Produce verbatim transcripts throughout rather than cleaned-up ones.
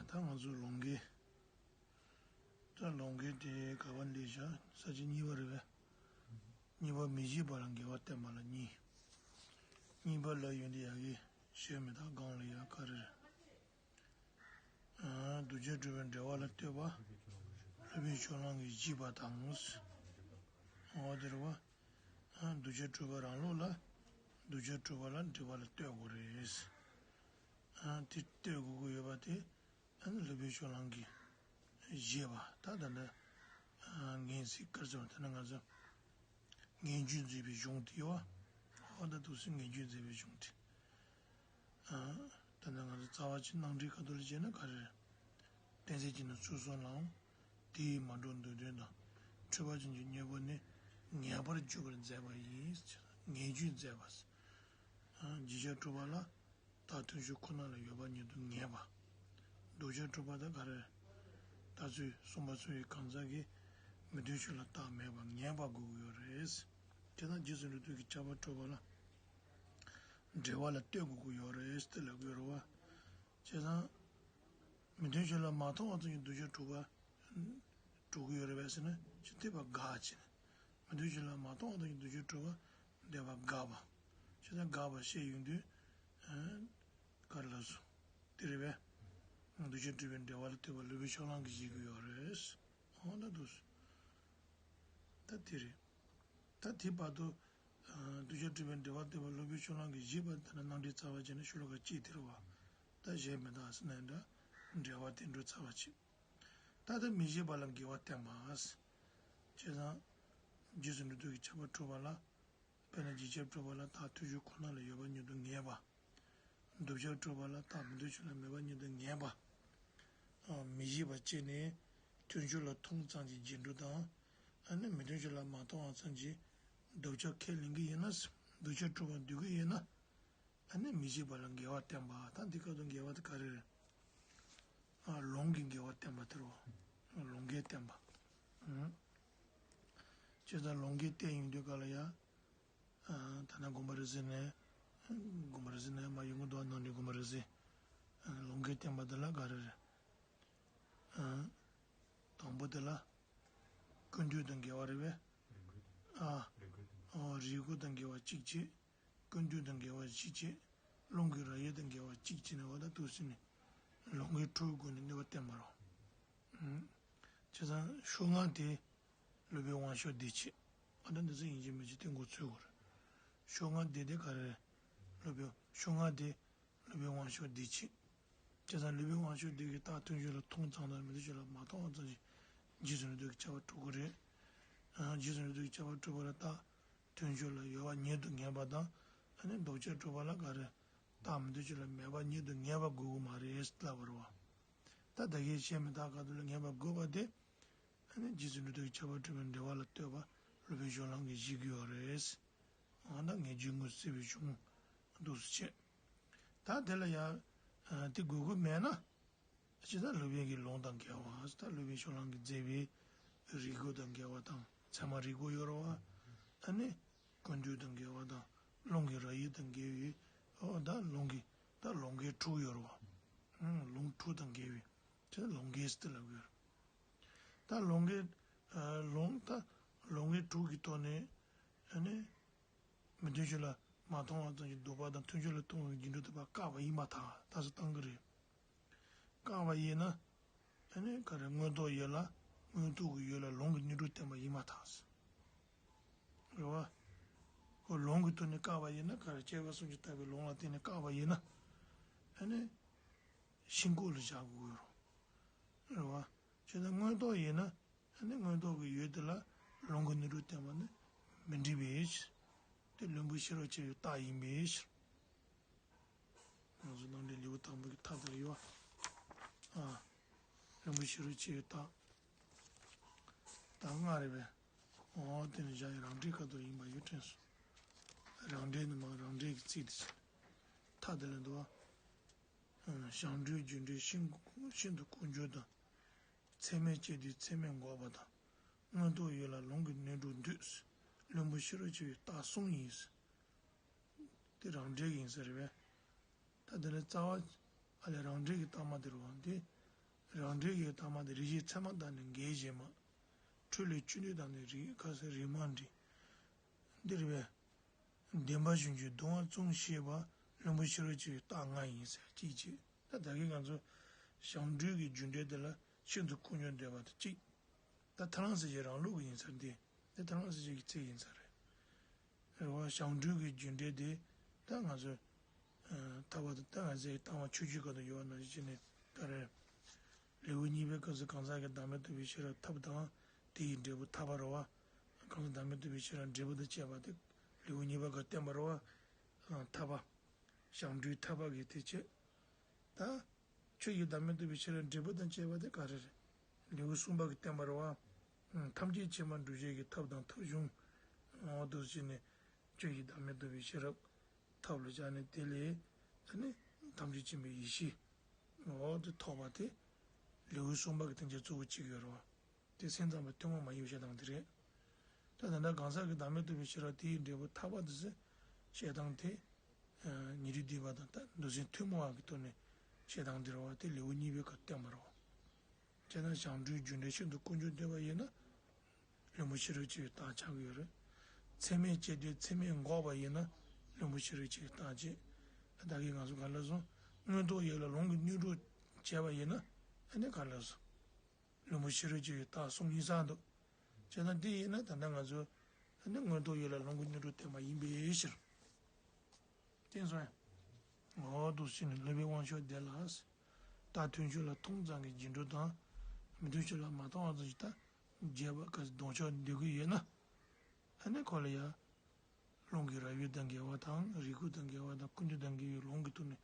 ད་ང་ཚོ་ལོང་གེ། ད་ལོང་གེ་དེ་ག་བ་ལས་བྱ་ས་བཅད་གཉིས་པ་རེད་པས། གཉིས་པ་མི་བྱེད་པ་ལ་འགལ་བ་བསྟན་པ་ལ་གཉིས། གཉིས་པ་ལ་ཡོན་ཏན་ཡ་གི་ཞེས་མི་དག་གང་ལ་ཡ་ག་རེ་རེད། ཨ། གདུལ་བྱ་གྲུབ་པའི་འབྲེལ་བ་ལ་ལྟོས་པ། སློབ་དཔོན་ཕྱོགས་གླང་གིས་བཞེད་པ་དང་། འོ་དེ་རེད་པ། ཨ། གདུལ་བྱ་གྲུབ་པ་རང་ལུགས་ལ། གདུལ་བྱ་གྲུབ་པ་ལ་འབྲེལ་བ་ལ་ལྟོས་དགོས་རེད། ཨ། དེ་ལྟོས་དགོས་ཀྱི་ཡོད་པ་དེ། ཨ་ནི་སློབ་དཔོན་ཕྱོགས་གླང་གིས་བཞེད་པ་ད་ལྟ་འདི། ཨ། ངན་ཚིག་སྐར་ཚོམ་དེ་ན་ང་ཚོ་ངན་ཇུས་མཛད་པའི་གཞུང་དེ་ཡོད་པ། འོ་ད་འདུག་སེ་ངན་ཇུས་མཛད་པའི་གཞུང་དེ། ཨ། ད་ནི་ང་ཚོ་རྩ་བ་ཅན་ནང་འགྲིག་ཁ་ཐོག་ལ་བྱས་ན་ག་རེ་རེད། གཏན་ཚིགས་ཀྱི་ནི་ཚུལ་གསུམ་ལའང་། དེ་ཡིས་མ་གྲུབ་འདོད་དོན་དང་། འཁྲུལ་པ་ཅན་གྱི་དངོས་པོ་ནི། ངེས་པར་འཇུག་པར་མཛད་པ་ཡིན། ངན་ཇུས་མཛད་པ། ཨ། གདུལ་བྱ་གྲུབ་པ་ལ། རྟགས་མཐུན་ཕྱོགས་ཁོ་ན་ལ་ཡོད་པ་ཉིད་དུ་ངེས་པ། གདུལ་བྱ་གྲུབ་པ་དང་ག་རེ། ད་ཚོད་གསུངས་པ་ཚོ་ཡི་གང་ཟག་གིས་མི་མཐུན་ཕྱོགས་ལ་རྟགས་མེད་པ་ངེས་པ་དགོས་ཀྱི་ཡོད་རེད། དེ་དང་རྗེས་སུ་འགྲོ་དུས་ཀྱི་ཁྱབ་པ་གྲུབ་པ་ལ། འབྲེལ་བ་ལ་ལྟོས་དགོས་ཀྱི་ཡོད་རེད་དེ་ལབ་ཀྱི་ཡོད་རེད་པ། བྱས་ཙང་། མི་མཐུན་ཕྱོགས་ལ་མ་མཐོང་བ་ཙམ་གྱིས་གདུལ་བྱ་གྲུབ་པ། གྲུབ་ཀྱི་ཡོད་རེད་པས་ཟེར་ན་ཅི་འདོད་པ་དགག་བྱས་ནས། མི་མཐུན་ཕྱོགས་ལ་མ་མཐོང་བ་ཙམ་གྱིས་གདུལ་བྱ་གྲུབ་པ་འདོད་པ་དགག་པ། བྱས་ཙང་དགག་པ་བཤད་ཡོང་དུས། ཨ། ག་རེ་ལབ་སོང་། དེ་རེད་པས། གདུལ་བྱ་གྲུབ་པའི་འབྲེལ་བ་ལ་ལྟོས་པ་སློབ་དཔོན་ཕྱོགས་གླང་གིས་བཞེད་ཀྱི་ཡོད་རེད། འོ་ན་འདུག་སེ། ད་དེ་རེད། ད་དེ་བར་དུ། ཨ། གདུལ་བྱ་གྲུབ་པའི་འབྲེལ་བ་ལྟོས་པ་སློབ་དཔོན་ཕྱོགས་གླང་གིས་བཞེད་པ་དེ་ལ་ནང་འགྲིག་རྩ་བ་ཅན་ནི་ཤོ་ལོ་ཀ་གཅིག་དེ་རེད་པ། ད་གཞན་མི་དག་ཟེར་ན་འདྲ། འབྲེལ་བ་དེ་འགྲོ་རྩ་བ་ཅན། ད་ལྟ་མི་བྱེད་པ་ལ་འགལ་བ་བསྟན་པ། བྱས་ཙང་། རྗེས་སུ་འགྲོ་དུས་ཀྱི་ཁྱབ་པ་གྲུབ་པ་ལ། དཔེར་ན་གདུལ་བྱ་གྲུབ་པ་ལ་རྟགས་མཐུན་ཕྱོགས་ཁོ་ན་ལ་ཡོད་པ་ཉིད་དུ་ངེས་པ། གདུལ་བྱ་གྲུབ་པ་ལ་རྟགས་མི་མཐུན་ཕྱོགས་ལ་མེད་པ་ཉིད་དུ་ངེས་པ། ཨ། མི་བྱེད་པ་བྱས་ནས་མཐུན་ཕྱོགས་ལ་མཐོང་ཙམ་གྱི་རྗེས་འགྲོ་དང་། ཨ་ནི་མི་མཐུན་ཕྱོགས་ལ་མ་མཐོང་བ་ཙམ་གྱིས་གདུལ་བྱ་ཁས་ལེན་གྱི་ཡིན་ན། གདུལ་བྱ་གྲུབ་པ་འདོད་ཀྱི་ཡིན་ན། ཨ་ནི་མི་བྱེད་པ་ལ་འགལ་བ་བསྟན་པ། ད་འདི་སྐབས་སུ་འགལ་བ་དེ་ག་རེ་རེད། ཨ། ལོང་གི་འགལ་བ་བསྟན་པ་དེ་རེད་པ། ལོང་གེ་བསྟན་པ། ཨང་། བྱས་ཙང་ལོང་གེ་བསྟན་ཡོང་དུས་ག་ལ་ཡ། ཨ། ད་ནི་དགོངས་པ་རིགས་གསལ་ནས། དགོངས་པ་རིགས་གསལ་ནས་མ་ཡོང་གི་འདུག་ནང་ནས་དགོངས་པ་རིགས་གསལ། ཨ། ལོང་གེ་བསྟན་པ་དེ་ལ་ག་རེ་རེད། ཨ། དང་པོ་དེ་ལ། ཀུན་བཏུས་དང་འགལ་བ་རེད་པས། ཨ། ཨོ། རིགས་དགུ་དང་འགལ་བ་གཅིག་བྱས། ཀུན་བཏུས་དང་འགལ་བ་བཞི་བྱས། ལོང་གི་ར་ཡིག་དང་འགལ་བ་གཅིག་བྱས་ནས་འོ་ད་འདུག་སེ་ནས། ལོང་གེ་དྲུག་གི་སྒོ་ནས་གནོད་པ་བསྟན་པ་རེད། ཨང་། བྱས་ཙང་ཕྱོགས་སྔ་དེ། སློབ་དཔོན་དབང་ཕྱུག་བདེ་བྱེད། ཨ། ད་འདི་ཚོ་ཡིན་གཅིག་མིན་གཅིག་དེ་མགོ་ཚོད་དགོས་རེད། ཕྱོགས་སྔ་དེ་དེ་ག་རེ་རེད། སློབ་དཔོན་ཕྱོགས་སྔ་དེ། སློབ་དཔོན་དབང་ཕྱུག་བདེ་བྱེད། བྱས་ཙང་སློབ་དཔོན་དབང་ཕྱུག་བདེ་བྱེད་ཀྱིས་རྟགས་མཐུན་ཕྱོགས་ལ་མཐོང་ཙམ་དང་མི་མཐུན་ཕྱོགས་ལ་མ་མཐོང་བ་ཙམ་གྱིས་རྗེས་སུ་འགྲོ་དུས་ཀྱི་ཁྱབ་པ་གྲུབ་ཀྱི་རེད། ཨ། རྗེས་སུ་འགྲོ་དུས་ཀྱི་ཁྱབ་པ་གྲུབ་པ་ལ་རྟགས་མཐུན་ཕྱོགས་ལ་ཡོད་པ་ཉིད་དུ་ངེས་པ་དང་། ཨ་ནི་གདུལ་བྱ་གྲུབ་པ་ལ་ག་རེ། རྟགས་མི་མཐུན་ཕྱོགས་ལ་མེད་པ་ཉིད་དུ་ངེས་པ་དགོས་ཀྱི་མ་རེད་ལབ་པ་རེད་པ། ད་ད་གིན་བཤད་མི་དག་ཁ་ཐུག་ལ་ངེས་པ་དགོས་པ་དེ། ཨ་ནི་རྗེས་སུ་འགྲོ་དུས་ཀྱི་ཁྱབ་པ་གྲུབ་པའི་འབྲེལ་བ་ལ་ལྟོས་པ་སློབ་དཔོན་ཕྱོགས་གླང་གིས་བཞེད་ཀྱི་ཡོད་རེད། འོ་ད་ངས་རྒྱུད་ངོས་གསལ་བའི་གཞུང་འདུག་སེ་བྱས། ད་དེ་ལ་ཡང་། ཨ། དེ་དགོས་ཀྱི་མེད་ན། ཅི་ལྟར་སློབ་དཔོན་གྱི་ལོང་དང་འགལ་བ། ད་སློབ་དཔོན་ཕྱོགས་གླང་གིས་མཛད་པའི་རིགས་དགུ་དང་འགལ་བ་དང་ཚད་མ་རིགས་དགུ་ཡོད་རེད་པ། ཨ་ནི་ཀུན་བཏུས་དང་འགལ་བ་དང་ལོང་གི་ར་ཡིག་དང་འགལ་བའི། འོ་ད་ལོང་གི། ད་ལོང་གེ་དྲུག་ཡོད་རེད་པ། ཨང་། ལོང་དྲུག་དང་འགལ་བའི། དེ་ལོང་གེ་ཟེར་ལབ་ཀྱི་ཡོད་རེད། ད་ལོང་གེ། ཨ། ལོང་། ད་ལོང་གེ་དྲུག་གི་ཐོག་ནས། ཨ་ནི། མི་མཐུན་ཕྱོགས་ལ་མ་མཐོང་བ་ཙམ་གྱིས་འདོད་པ་དང་མཐུན་ཕྱོགས་ལ་མཐོང་བའི་རྗེས་འགྲོ་འདོད་པ་བཀག་པ་ཡིན་པར་ཐལ། ད་གཟོད་བཏང་གི་རེད། བཀག་པ་ཡིན་ན། ཨ་ནི་ག་རེ། མངོན་རྟོགས་ཡོད་ལ། མངོན་རྟོགས་ཀྱི་ཡུལ་ལ་ལོང་གི་ནུས་སྒྲུབ་བསྟན་པ་ཡིན་པར་ཐལ། རེད་པ། ཁོ་ལོང་གི་ཐོག་ནས་བཀག་པ་ཡིན་ན་ག་རེ། སྐྱེ་འགག་གསུམ་གྱིས་བཏགས་པའི་ལོང་ལ་བརྟེན་ནས་བཀག་པ་ཡིན་ན། ཨ་ནི། ཤིན་ལྐོག་ལ་བཞག་དགོས་ཀྱི་ཡོད་རེད། རེད་པ། བྱས་ཙང་མངོན་རྟོགས་ཡིན་ན། ཨ་ནི་མངོན་རྟོགས་ཀྱི་ཡུལ་དེ་ལ་ལོང་གི་ནུས་སྒྲུབ་བསྟན་པ་ནི་མི་འགྲིག་པས། དེ་བླུན་པོ་ཤེས་རབ་ཆེ་བའི་རྟགས་ཡིན་པས། ང་ཚོ་ནང་ལས་ལེའུ་དང་པོ་གི་མཐའ་དེར་ཡོད། ཨ། བླུན་པོ་ཤེས་རབ་ཆེ་བའི་རྟགས། ད་ལྔ་རེད་པས། འོ་དེ་ནི་བཞག་ཡ་རང་འགྲེལ་ཁ་ཐུག་ཡིན་པ་ཡོད་དྲན་སོང་། རང་འགྲེལ་ནི་མ་རང་འགྲེལ་གྱི་ཚིག་དེ་ཚོ་མཐའ་དེ་ལ་འདུག་པ། ཨ། ཞང་འགྲོས་རྒྱུ་འབྲས་ཤིན་ཤིན་ཏུ་ལྐོག་གྱུར་དང་། ཚད་མས་དཔྱད་དུས་ཚད་མས་འགོག་པ་དང་། མངོན་རྟོགས་ཡུལ་ལ་ལོང་གི་ནུས་སྒྲུབ་འདོད། བླུན་པོ་ཤེས་རབ་ཆེ་བའི་རྟགས་གསུམ་ཡིན། དེ་རང་འགྲེལ་གྱི་ཡིན་ས་རེད་པས། ད་དེ་ནི་རྩ་བ་ཨ་ལས་རང་འགྲེལ་གྱི་རྟགས་མ་དེ་རེད་པ། དེ་ རང་འགྲེལ་གྱི་ལྟག་མ་དེ་རིགས་ཤེས་ཚད་མ་དང་ནི་འགལ་ཞེས་སྨྲ། འཕྲོས་ལས་ཆོས་འདོད་དང་ནི་རིགས་ཁ་ཟེར་རིགས་མ་འགྲིག་འདིར་བས། བདེན་པ་གཞན་གྱི་སྡུག་བསྔལ་ཙམ་བཤད་པ་བླུན་པོ་ཕྱི་རོལ་ཕྱིའི་རྟགས་ལྔ་ཡིན་ཟེར་གཅིག་བྱས། ད་ད་གིན་ང་ཚོ་ཞང་འབྲུག་གི་རྒྱུ་འགྲེལ་དེ་ལ་ཤིན་ཏུ་དཀོན་མཆོག་འདོད་པ་དེ་གཅིག་ད་ཐར་ལམ་གཟིགས་ཞིབ་རང་ལུགས་ཀྱི་ཡིན་ཟེར་འདི། འདི་ཐར་ལམ་གཟིགས་ཞིབ་ཀྱི་ཚིག་ཡིན་ས་རེད། རེད་བ། ཞང་འབྲུག་གི་རྒྱུ་འགྲེལ་དེ་ད་ང་ཚོས་ཐར་པ་དང་ད་ང་ཚོའི་ལྟ་བ་ཆོས་བརྒྱུད་ཁག་ཏུ་ཡོད་པ་ནང་བཞིན་བྱས་ནས་ད་རེད། ལེའུ་གཉིས་པའི་སྐབས་སུ་གང་ཟག་གི་བདག་མེད་རྟོགས་པའི་ཤེས་རབ་ཐབས་དང་དེ་ཡི་འབྲས་བུ་ཐར་པ་རེད་བ། གང་ཟག་བདག་མེད་རྟོགས་པའི་ཤེས་རབ་འབྲས་བུ་དང་བཅས་པ་དེ་ལེའུ་གཉིས་པ་སྐབས་བསྟན་པ་རེད་བ། ཐར་པ། ཞང་འབྲུག་ཐར་པ་གི་དེ་བྱས། ད། ཆོས་ཀྱི་བདག་མེད་རྟོགས་པའི་ཤེས་རབ་འབྲས་བུ་དང་བཅས་པ་དེ་ག་རེ་རེད། ལེའུ་གསུམ་པ་གི་བསྟན་པ་རེད་བ། ཐམས་ཅད་མཁྱེན་པ་སྒྲུབ་བྱེད་ཀྱི་ཐབས་དང་ཐབས་གཞུང་། འོ་དེ་བྱས་ནས་ཆོས་ཀྱི་བདག་མེད་རྟོགས་པའི་ཤེས་རབ་ཐབས་ལ་སྦྱར་ནས་དེ་ལས་ཨ་ནི་ཐམས་ཅད་མཁྱེན་པའི་ཡེ་ཤེས། འོ་དེ་ཐོབ་པ་དེ་ལེའུ་གསུམ་པ་གི་སྟེང་ཆ་གཙོ་བོ་གཅིག་ཡོད་རེད་བ། དེ་སེམས་ཙམ་པ་ཐུན་མོང་མ་ཡིན་པའི་བཤད་སྟངས་དེ་རེད། ད་ད་ལྟ་གང་ཟག་གི་བདག་མེད་རྟོགས་པའི་ཤེས་རབ་དེའི་འབྲས་བུ་ཐར་པ་དེ་ཚོ་བཤད་སྟངས་དེ། ཉན་ཐོས་སྡིག་པ་དང་ད་མདོ་སེམས་ཐུན་མོང་བ་གི་ཐོག་ནས་བཤད་སྟངས་དེ་རེད་བ། དེ་ལེའུ་གཉིས་པའི་སྐབས་བསྟན་པ་རེད་བ། བྱས་ན་ཞང་འབྲུག་རྒྱུ་འགྲེལ་ཤིན་ཏུ་དཀོན་མཆོག་འདོད་པ་ཡིན་ན། བླུན་པོ་ཕྱི་རོལ་ཕྱིའི་རྟགས་ཆགས་ཀྱི་ཡོད་རེད། ཚད་མས་དཔྱད་དེ་ཚད་མས་འགོག་པ་ཡིན་ན་བླུན་པོ་ཕྱི་རོལ་ཕྱིའི་རྟགས་བྱེད། ད་གིན་ང་ཚོ་ག་ལ་སོང་། མངོན་རྟོགས་ཡུལ་ལ་ལུང་གིས་སྣོད་དྲུག་བྱས་པ་ཡིན་ན་ཨ་ནི་ག་ལ་སོང་། བླུན་པོ་ཕྱི་རོལ་ཕྱིའི་རྟགས་གསུམ་ཡིན་ས་འདུག་བྱས་ན་འདི་ཡིན་ན་ད་ལྟ་ང་ཚོ་ཨ་ནི་མངོན་རྟོགས་ཡུལ་ལ་ལུང་གིས་སྣོད་དྲུག་བསྟན་པ་ཡིན་པའི་ཕྱིར། བསྟན་སོང་ཡ། འོ་འདུག་སེ་ནི་སློབ་པའི་དབང་ཕྱུག་དེ་ལ། རྟགས་ཐོན་ཕྱོགས་ལ་མཐོང་ཙམ་གྱི་རྗེས་འགྲོ་དང་། མི་མཐོང་ཕྱོགས་ལ་མ་མཐོང་བ་ཙམ་གྱི་རྟགས་བྱས་པ་ག་ལྡོག་ཕྱོགས་འདོད་ཀྱི་ཡོད་ན། ཨ་ནི་ཁོ་ལ་ཡ། ལུང་གི་རབ་དབྱེ་དང་འགལ་བ་དང་རིགས་རྒོལ་དང་འགལ་བ་དང་ཀུན་རྟོག་དང་འགལ་བའི་ལུང་གི་ཐོག་ནས་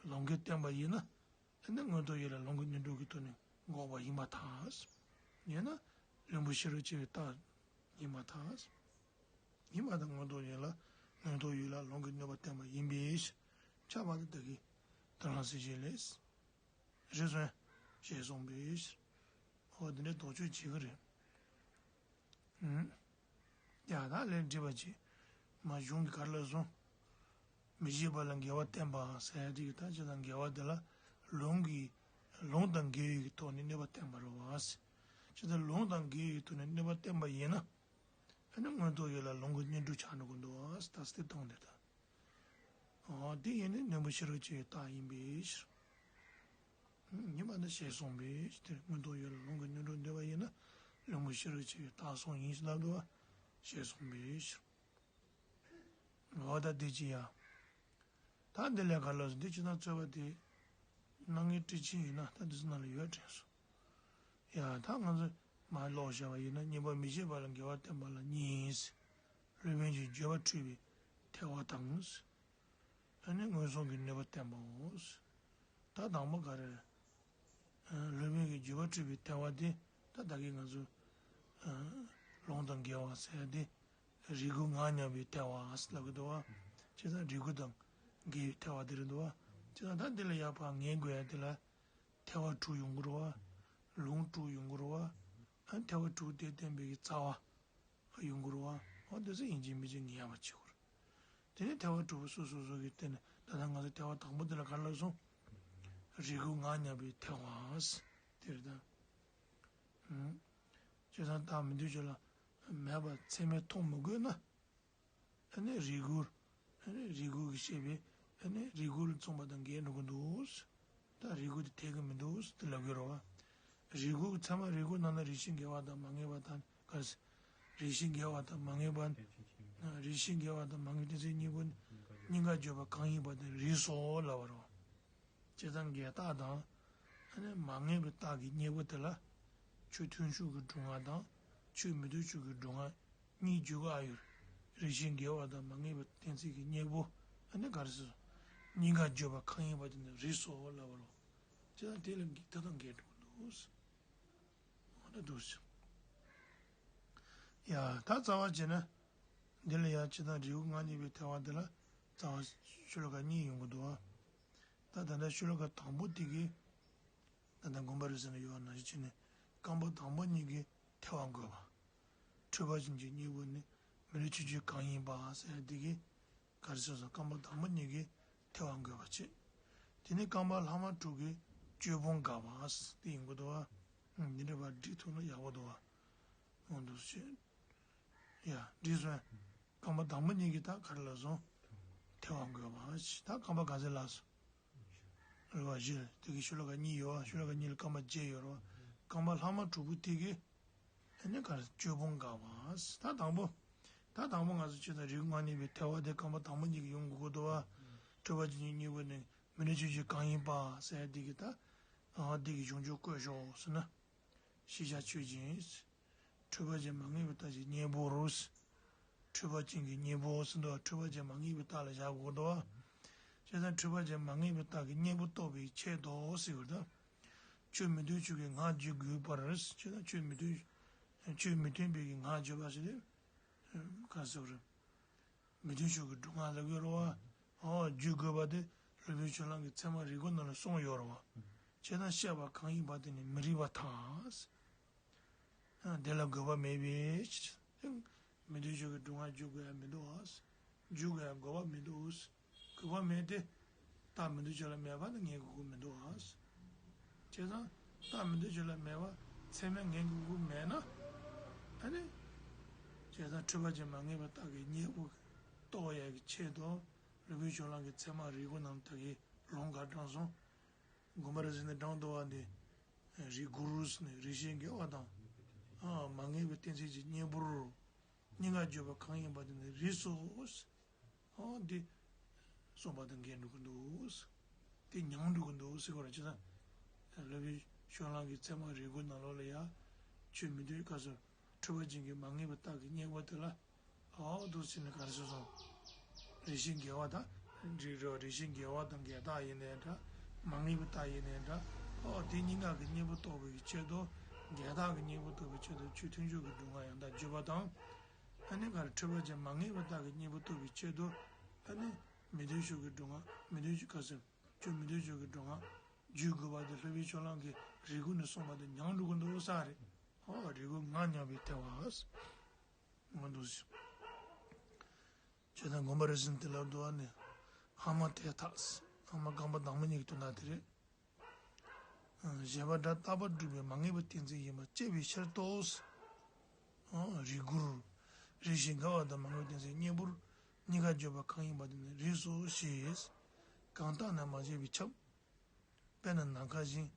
ལུང་གིས་བསྟན་པ་ཡིན་ན། ཨ་ནི་མངོན་རྟོགས་ཡུལ་ལ་ལུང་གི་སྣོད་དྲུག་གི་ཐོག་ནས་འགོག་པ་ཡིན་པར་ཐལ། ཡིན་ན་བླུན་པོ་ཕྱི་རོལ་ཕྱིའི་རྟགས་ཡིན་པར་ཐལ། ཡིན་པར་ཐལ། མངོན་རྟོགས་ཡུལ་ལ་མངོན་རྟོགས་ཡུལ་ལ་ལུང་གིས་སྣོད་པ་བསྟན་པ་ཡིན་པའི་ཕྱིར། ཁྱབ་པ་དེ་དག་གིས་ད་ལ་སྲིད་ཞི་ལས། རེད་སོང་། ཞེས་གསུངས་པའི་ཕྱིར། འོ་དེ་འདྲའི་ལྡོག་ཕྱོགས་བྱེད་ཀྱི་རེད། ཨུམ། ཡ་ད་ལན་འདྲི་བ་བྱེད། མ་གཞུང་གི་གར་ལ་སོང་། མི་བྱེད་པ་ལ་འགལ་བ་བསྟན་པ་ཟེར་ཡ་དེ་གི་ད་ཅི་དང་འགལ་བ་དེ་ལ་ལུང་གི་ལུང་དང་འགལ་བའི་གི་ཐོག་ནས་གནོད་པ་བསྟན་པ་རེད་བ། ཅི་ད་ལུང་དང་འགལ་བའི་ཐོག་ནས་གནོད་པ་བསྟན་པ་ཡིན་ན། ཨ་ནི་མངོན་རྟོགས་ཡུལ་ལ་ལུང་གི་སྣོད་དྲུག་ཆགས་འགྲོ་གི་འདུག་བ། ད་སྟེ་སྟོང་དེ་ད། འོ་དེ་ཡིན་ནི་བླུན་པོ་ཕྱི་རོལ་ཕྱིའི་རྟགས་ཡིན་པའི་ཕྱིར། ཉི་མ་ནི་ཞེས་གསུངས་པའི་ཕྱིར། མངོན་རྟོགས་ཡུལ་ལ་ལུང་གི་སྣོད་དྲུག་འདོད་པ་ཡིན་ན་བླུན་པོ་ཕྱི་རོལ་ཕྱིའི་རྟགས་གསུམ་ཡིན་ཞེས་ལབ་འདུག་བ། ཞེས་གསུངས་པའི་ཕྱིར། འོ་ད་དེ་ཅི་ཡ། ད་འདི་ལས་ག་ལ་སོང་འདི་ཅི་ན་རྩོད་པ་དེ། སྣང་བརྙན་སྤྲོས་བཅས་ཡིན་ན་ད་འདི་ཚོ་ནང་ལ་ཡོད་དྲན་སོང་། ཡ་ད་ང་ཚོ་མར་ཀློག་བཞག་པ་ཡིན་ན་གཉིས་པ་མི་བྱེད་པ་ལ་འགལ་བ་བསྟན་པ་ལ་གཉིས། སློབ་དཔོན་གྱི་བརྗོད་པ་འཁྲུལ་པའི་ཐལ་བ་དང་། ཨ་ནི་མངོན་སུམ་གྱི་གནོད་པ་བསྟན་པའོ། ད་དང་པོ་ག་རེ། སློབ་དཔོན་གྱི་བརྗོད་པ་འཁྲུལ་པའི་ཐལ་བ་དེ་ད་ད་གིན་ང་ཚོ་ལུང་དང་འགལ་བ་ཟེར་ཡ་དེ། རིགས་རྒོལ་ངར་མཉམ་པའི་ཐལ་བ་ཟེར་ལབ་ཀྱི་འདུག་བ། བྱས་ཙང་རིགས་རྒོལ་དང་འགལ་བའི་ཐལ་བ་དེ་རེད་འདུག་བ། བྱས་ཙང་ད་འདི་ལ་ཡར་ཕར་ངེས་དགོས་ཡ་དེ་ལ། ཐལ་བ་དྲུག་ཡོང་གི་རེད་བ། ལུང་དྲུག་ཡོང་གི་རེད་བ། ཨ་ཐལ་བ་དྲུག་དེ་བསྟན་པའི་རྩ་བ་ཡོང་གི་རེད་བ། འོ་དེ་ཚོ་ཡིན་གཅིག་མིན་གཅིག་ངེས་པ་བྱེད་དགོས་རེད། དེ་ནས་ཐལ་བ་དྲུག་པོ་སོ་སོ་སོ་གི་སྟེང་ནས་ད་ལྟ་ང་ཚོ་ཐལ་བ་དང་པོ་དེ་ལ་ག་རེ་ལབ་སོང་། རིགས་རྒོལ་ངར་མཉམ་པའི་ཐལ་བ་ཟེར་དེ་རེད་ད། ཨུམ། བྱས་ཙང་རྟགས་མི་འདོད་ཕྱོགས་ལ་མེད་པ་ཚད་མས་མཐོང་མི་དགོས་ན། ཨ་ནི་རིགས་རྒོལ། ཨ་ནི་རིགས་རྒོལ་གྱི་བཤད་པའི་ཨ་ནི་རིགས་རྒོལ་རྩོམ་པ་དང་འགལ་འགྲོ་གི་འདུག་ད་རིགས་རྒོལ་དེ་འཐད་ཀྱི་མི་འདུག་དེ་ལབ་ཀྱི་རེད་བ། རིགས་རྒོལ་ཚད་མ་རིགས་རྒོལ་ནང་ན་རེ་ཞིག་འགལ་བ་དང་མ་ངེས་པ་དང་ག་རེ། རེ་ཞིག་འགལ་བ་དང་མ་ངེས་པ། རེ་ཞིག་འགལ་བ་དང་མ་ངེས་གཏན་ཚིགས་གཉིས་པོ་ནི་གཉིས་ཀ་བརྗོད་པ་གང་ཡིན་པ་དེ་རིགས་སོ་ལབ་པ་རེད་བ། བྱས་ཙང་འགལ་རྟགས་དང་། ཨ་ནི་མ་ངེས་པའི་རྟགས་ཀྱི་གཉིས་པོ་དེ་ལ། ཆོས་མཐུན་ཕྱོགས་ཀྱི་སྒྲུབ་ངག་དང་ཆོས་མི་མཐུན་ཕྱོགས་ཀྱི་སྒྲུབ་ངག་གཉིས་བརྗོད་ཀྱི་ཨ་ཡོད། རེ་ཞིག་འགལ་བ་དང་མ་ངེས་པའི་གཏན་ཚིགས་ཀྱི་གཉིས་པོ་ཨ་ནི་ག་རེ་ཟེར། གཉིས་ཀ་བརྗོད་པ་གང་ཡིན་པ་དེ་ནི་རིགས་སོ་ལབ་པ་རེད། བྱས་ཙང་དེ་ལ་འགལ་རྟགས་དང་འགལ་འགྲོ་གི་འདུག་འོ་ན་འདུག་ཟེར། ཡ་ད་རྩ་བ་བྱས་ན། འདི་ལ་ཡང་ཅི་དང་རིགས་རྒོལ་ངར་མཉམ་པའི་ཐལ་བ་འདི་ལ་རྩ་བ་ཤོ་ལོ་ཀ་གཉིས་ཡོང་གི་འདུག་བ། ད་ད་ལྟ་ཤོ་ལོ་ཀ་དང་པོ་དེ་གི། ད་ལྟ་དགོངས་པ་རེད་ཟེར་ན་ཡོད་པ་ནང་བཞིན་བྱས་ནས་རྐང་པ་དང་པོ་གཉིས་ཀྱི་ཐལ་བ་འགོད་པ། འཁྲུལ་པ་ཅན་གྱི་གཉིས་པོ་ནི་མི་རིགས་ཆོས་ཅན་གང་ཡིན་པ་ཟེར་ཡ་དེ་གི། ག་རེ་ཟེར་སོང་རྐང་པ་དང་པོ་གཉིས་ཀྱི་ཐལ་བ་འགོད་པ་བྱེད། དེ་ནས་རྐང་པ་ལྷག་མ་དྲུག་གི་ བཅོས་སྤོང་དགག་པ་དེ་ཡིན་དགོས་འདུག་བ། འདི་འདྲ་བ་འབྲི་ཐུབ་ན་ཡག་པོ་འདུག་བ། འོ་འདུག་སེ། ཡ་འབྲི་སོང་། རྐང་པ་དང་པོ་གཉིས་ཀྱིས་ད་ག་རེ་ལབ་སོང་། ཐལ་བ་འགོད་པ་ཞེས་ད་རྐང་པ་ག་ཚད་ལབ་སོང་། རེད་བ། བཞི་དེ་གི་ཤུ་ལ་ཀ་གཉིས་ཡོད་བ། ཤུ་ལ་ཀ་གཉིས་ལ་རྐང་པ་བརྒྱད་ཡོད་རེད་བ། རྐང་པ་ལྷག་མ་དྲུག་པོ་དེ་གི། ཨ་ནི་ག་རེ་བཅོས་སྤོང་དགག་པ། ད་དང་པོ། ད་དང་པོ་ང་ཚོ་ཆོས་དང་རིགས་ལྔ་གནས་པའི་ཐལ་བ་དེ་རྐང་པ་དང་པོ་གཉིས་ཀྱིས་ཡོང་དགོས་ཀྱི་འདུག་བ། འཁྲུལ་པ་ཅན་གྱི་གཉེན་པོ་ནི་མི་འདྲ་ཆོས་ཅན་གང་ཡིན་པ་ཟེར་ཡ་དེ་གི་ད། ཨ་དེ་གི་གཞུང་ཆོས་བཀོད་ཤོག་ཟེར་ན། ཤེས་བྱ་ཆོས་ཅན། འཁྲུལ་པ་ཅན་མ་ངེས་པའི་རྟགས་ཀྱི་གཉེན་པོ་རུ། འཁྲུལ་པ་ཅན་གྱི་གཉེན་པོ་ཟེར་འདུག་བ། འཁྲུལ་པ་ཅན་མ་ངེས་པའི་རྟགས་ལ་བཞག་དགོས་འདུག་བ། བྱས་ཙང་འཁྲུལ་པ་ཅན་མ་ངེས་པའི་རྟགས་ཀྱི་གཉེན་པོ་རྟོགས་པའི་ཆེད་དུ་ཟེར་བ་དང་། ཆོས་མི་མཐུན་ཕྱོགས་ཀྱི་ངག་བརྗོད་དགོས་པར། བྱས་ཙང་ཆོས་མི་མཐུན། ཆོས་མི་མཐུན་པའི་གི་ངག་བརྗོད་པ་ཞིག་རེད། ག་ཟེར་བ་རེད། མི་མཐུན་ཕྱོགས་ཀྱི་སྒྲུབ་ངག་ལབ་ཀྱི་ཡོད་རེད་བ། ཨོ་བརྗོད་དགོས་པ་དེ་སློབ་དཔོན་ཆོས་གླིང་གི་ཚད་མ་རིགས་དགུ་ནང་ལ་གསུངས་ཡོད་རེད་བ། བྱས་ཙང་བཤད་པ་གང་ཡིན་པ་དེ་ནི་མི་རིགས་པར་ཐལ། དེ་ལ་དགོས་པ་མེད་པས། མི་མཐུན་ཕྱོགས་ཀྱི་སྒྲུབ་ངག་བརྗོད་དགོས་ཡ་མི་འདུག་བ། བརྗོད་དགོས་ཡ་དགོས་པ་མི་འདུག་དགོས་པ་མེད་དེ། རྟགས་མི་མཐུན་ཕྱོགས་ལ་མེད་པ་ནི་ངེས་དགོས་ཀྱི་མི་འདུག་བ། བྱས་ཙང་རྟགས་མི་མཐུན་ཕྱོགས་ལ་མེད་པ་ཚད་མས་ངེས་དགོས་ཀྱི་མེད་ན། ཨ་ནི། བྱས་ཙང་འཁྲུལ་པ་ཅན་མ་ངེས་པའི་རྟགས་ཀྱི་གཉེན་པོ་རྟོགས་ཡ་གི་ཆེད་དུ་སློབ་དཔོན་ཆོས་གླིང་གི་ཚད་མ་རིགས་དགུ་ནང་ད་གི་ལུང་ག་དྲངས་སོང་། དགོངས་པ་རབ་གསལ་ནས་དྲངས་འདུག་བ་འདི། རིགས་དགུ་རུ་ནི་རིགས་ཤེས་འགལ་བ་དང་། མ་ངེས་པའི་གཏན་ཚིགས་ཀྱི་གཉེན་པོ་རུ། གཉིས་ཀ་བརྗོད་པ་གང་ཡིན་པ་དེ་ནི་རིགས་སོ། འདི་གསུངས་པ་དང་འགལ་འགྲོ་གི་འདུག་དེ་ཉམས་འགྲོ་གི་འདུག་ཟེར་བ་རེད། ཅི་ཙང་། སློབ་དཔོན་ཆོས་གླིང་གི་ཚད་མ་རིགས་དགུ་ནང་ལོགས་ལ་ཡ། ཆོས་མི་མཐུན་སྐབས་སུ། འཁྲུལ་པ་ཅན་གྱི་མ་ངེས་པའི་རྟགས་ཀྱི་གཉེན་པོ་དེ་ལ། ཨའོ་འདུག་ཟེར་ནས་ག་རེ་ཟེར་སོང་། རིགས་ཤེས་འགལ་བ་དང་། རིགས་རེད་བ། རིགས་ཤེས་འགལ་བ་དང་འགལ་རྟགས་ཡིན་ནའི་འདྲ། མ་ངེས་པའི་རྟགས་ཡིན་ནའི་འདྲ། ཨོ་དེ་གཉིས་ཀ་གི་གཉེན་པོ་རྟོགས་པའི་ཆེད་དུ། འགལ་རྟགས་ཀྱི་གཉེན་པོ་རྟོགས་པའི་ཆེད་དུ་ཆོས་མཐུན་ཕྱོགས་ཀྱི་སྒྲུབ་ངག་ཡང་དག་བརྗོད་པ་དང་། ཨ་ནི་ག་རེ་འཁྲུལ་པ་ཅན་མ་ངེས་པའི་རྟགས་ཀྱི་གཉེན་པོ་རྟོགས་པའི་ཆེད་དུ། ཨ་ནི་མི་མཐུན་ཕྱོགས་ཀྱི་སྒྲུབ་ངག་མི་མཐུན་ཕྱོགས་ག་ཟེར། ཆོས་མི་མཐུན་ཕྱོགས་ཀྱི་སྒྲུབ་ངག་བརྗོད་དགོས་པ་དེ་སློབ་དཔོན་ཕྱོགས་གླང་གིས་རིགས་དགུ་ནས་གསུངས་པ་དེ་ཉམས་འགྲོ་གི་འདུག་ས་རེད། ཨོ་རིགས་དགུ་ངག་ཉམས་པའི་ཐལ་བ། ང་འདུག་ཟེར། བྱས་ཙང་དགོངས་པ་རབ་གསལ་དེ་ལ་འདུག་བ་ནི། ཨ་མ་དེ་ཐག་ཨ་མ་རྐང་པ་དང་པོ་གཉིས་ཀྱི་དོན་དག་དེ་རེད། བཞི་པ་སྒྲ་རྟག་པར་སྒྲུབ་པའི་མ་ངེས་པའི་གཏན་ཚིགས་ཡིན་པ་དཔྱད་པའི་ཕྱིར་ཏོ། རིགས་དགུར། རིགས་ཤེས་འགལ་བ་དང་མ་ངེས་པའི་གཏན་ཚིགས་གཉེན་པོར། གཉིས་ཀ་བརྗོད་པ་གང་ཡིན་པ་དེ་ནི་རིགས་སོ་ཞེས། གང་རྟགས་ན་མ་བྱས་པའི་ཁྱབ། དཔེར་ན་ནམ་མཁའ་བཞིན།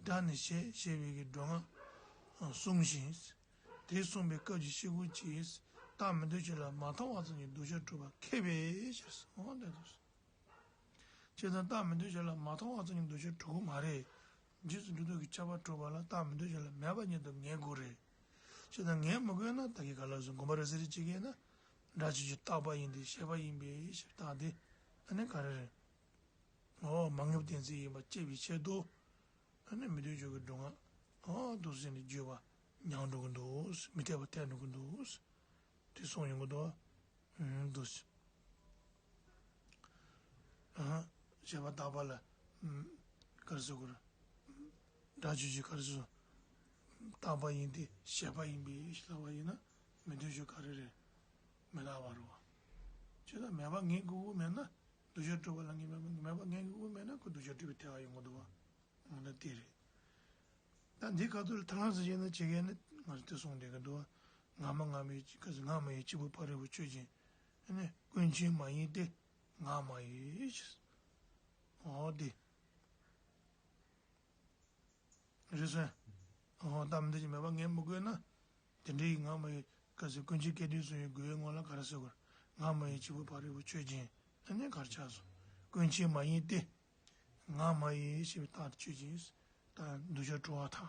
སྒྲ་ནི་ཞེས་བྱ་བའི་གི་སྒྲུབ་ངག་གསུངས་ཤིང་། དེ་གསུངས་པའི་སྐབས་ཀྱི་ཤེས་དགོས་ཀྱི། རྟགས་མི་མཐུན་ཕྱོགས་ལ་མ་མཐོང་བ་ཙམ་གྱི་འདུ་ཤེས་གྲུབ་པ་མཁས་པའི་ཕྱིར། འོ་འདི་ལྟར། བྱས་ཙང་རྟགས་མི་མཐུན་ཕྱོགས་ལ་མ་མཐོང་བ་ཙམ་གྱི་འདུ་ཤེས་གྲུབ་ཀྱི་མ་རེད། རྗེས་སུ་འགྲོ་ལྡོག་གི་ཁྱབ་པ་གྲུབ་པ་ལ་རྟགས་མི་མཐུན་ཕྱོགས་ལ་མེད་པ་ཉིད་དུ་ངེས་དགོས་རེད། བྱས་ཙང་ངེས་མི་དགོས་ན་ད་གིན་ག་ལ་སོང་དགོངས་པ་རབ་གསལ་རེ་བྱེད་ཀྱི་ཡིན་ན། སྒྲ་ཆོས་ཅན་རྟག་པ་ཡིན་ཏེ་བྱས་པ་ཡིན་པའི་ཕྱིར་རྟགས་དེ། ཨ་ནི་ག་རེ་རེད། འོ་མ་ངེས་པའི་གཏན་ཚིགས་ཡིན་པ་དཔྱད་པའི་ཆེད་དུ། ཨ་ནི་མི་མཐུན་ཕྱོགས་ཀྱི་སྒྲུབ་ངག་འོ་འདུག་ཟེར་ནས་བརྗོད་པ་ཉམས་འགྲོ་གི་འདུག་མི་འཐད་པ་འཐད་འགྲོ་གི་འདུག་དེ་གསུངས་ཡོང་གི་འདུག་ཨ་འདུག་ཟེར། ཨ་བྱས་པ་རྟག་པ་ལ། ཨ་ག་རེ་ཟེར་དགོས་རེད། སྒྲ་ཆོས་ཅན་ག་རེ་ཟེར། རྟག་པ་ཡིན་ཏེ་བྱས་པ་ཡིན་པའི་ཕྱིར་ལབ་པ་ཡིན་ན་མི་མཐུན་ཕྱོགས་ག་རེ་རེད། མི་རྟག་པ་རེད་བ། བྱས་ཙང་མེད་པ་ངེས་དགོས་ཀྱི་མེད་ན། འདུ་ཤེས་གྲུབ་པ་ལ་ངེས་མེད་པ་མེད་པ་ངེས་དགོས་ཀྱི་མེད་ན་ཁོ་འདུ་ཤེས་གྲུབ་པའི་ཐལ་བ་ཡོང་གི་འདུག་བ། འོ་ན་དེ་རེད། ད་འདི་ཁ་ཐུག་ལ་ཐ་ལང་ཟེར་བྱས་ན་བྱེད་མཁན་ནི་ང་ཚོ་དེ་གསུངས་བསྡད་ཀྱི་འདུག་ང་མ་ང་མ་ཡི་ག་ཚོད་ང་མ་ཡི་གཅིག་པུ་ཕ་རོལ་པོ་ཆོས་ཅན། ཨ་ནི་ཀུན་མཁྱེན་མ་ཡིན་ཏེ། ང་མ་ཡི། འོ་དེ། རེད་སོང་། འོ་རྟགས་མི་མཐུན་ཕྱོགས་མེད་པ་ངེས་མི་དགོས་ན། དེ་འདྲའི་ང་མ་ཡི་ག་ཚོད་ཀུན་མཁྱེན་སྐལ་ལྡན་གསུམ་ཡི་དགོས་པའི་ངོ་ལ་ག་རེ་ཟེར་དགོས། ང་མ་ཡི་གཅིག་པུ་ཕ་རོལ་པོ་ཆོས་ཅན། ཨ་ནི་ག་རེ་ཆགས་སོང་། ཀུན་མཁྱེན་མ་ཡིན་ཏེ། ང་མ་ཡི་ཞེས་པའི་རྟགས་དེ་ཆོས་ཅན། ད་འདུ་ཤེས་གྲུབ་པར་ཐལ།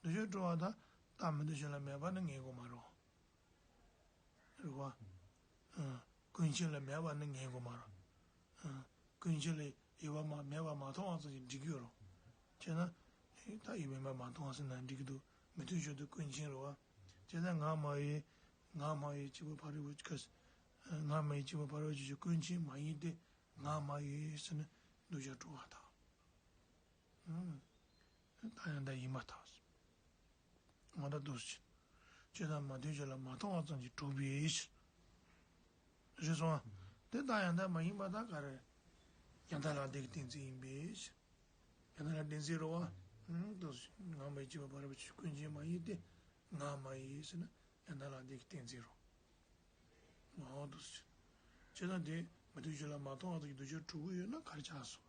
འདུ་ཤེས་གྲུབ་པར་ཐལ། རྟགས་མི་མཐུན་ཕྱོགས་ལ་མེད་པ་ནི་ངེས་དགོས་མ་རེད། རེད་བ། ཨ། ཀུན་མཁྱེན་ལ་མེད་པ་ནི་ངེས་དགོས་མ་རེད། ཨ། ཀུན་མཁྱེན་ལ་ཡོད་པ་མ་མེད་པ་མ་མཐོང་བ་ཙམ་གྱིས་འགྲིག་གི་ཡོད་རེད། བྱས་ན། ད་ཡོད་པ་མེད་པ་མ་མཐོང་བ་ཟེར་ན་འགྲིག་གི་འདུག་མི་མཐུན་ཕྱོགས་དེ་ཀུན་མཁྱེན་རེད་བ། བྱས་ཙང་ང་མ་ཡི། ང་མ་ཡི་གཅིག་པུ་ཕ་རོལ་པོ་ཆོས། ང་མ་ཡི་གཅིག་པུ་ཕ་རོལ་པོ་ཆོས་ཀུན་མཁྱེན་མ་ཡིན་ཏེ། ང་མ་ཡི་ཟེར་ན་འདུ་ཤེས་གྲུབ་པར་ཐལ། ཨང་། རྟགས་ཡང་དག་ཡིན་པར་ཐལ། ང་ད་འདུག་ཟེར། བྱས་ཙང་མ་མཐུན་ཕྱོགས་ལ་མ་མཐོང་བ་ཙམ་གྱིས་གྲུབ་པའི་ཕྱིར། རེད་སོང་ཨ། དེ་རྟགས་ཡང་དག་མ་ཡིན་པ་ད་ག་རེ། ཡང་དག་ལྷག་ལྡན་གྱི་གཏན་ཚིགས་ཡིན་པའི་ཕྱིར། ཡང་ན་ལ་གཏན་ཚིགས་རེད་བ། ཨང་། འདུག་སེ་ང་མ་ཡིན་གཅིག་པ་བར་པ་ཆོས་ཅན། ཀུན་མཁྱེན་མ་ཡིན་ཏེ། ང་མ་ཡིན་ཟེར་ན་ཡང་ན་ལ་འདི་གི་གཏན་ཚིགས་རེད། ཨོ་འདུག་སེ། བྱས་ཙང་དེ་མི་མཐུན་ཕྱོགས་ལ་མ་མཐོང་བ་དང་གི་གདུལ་བྱ་གྲུབ་ཀྱི་ཡོད་ན་ག་རེ་ཆགས་སོང་།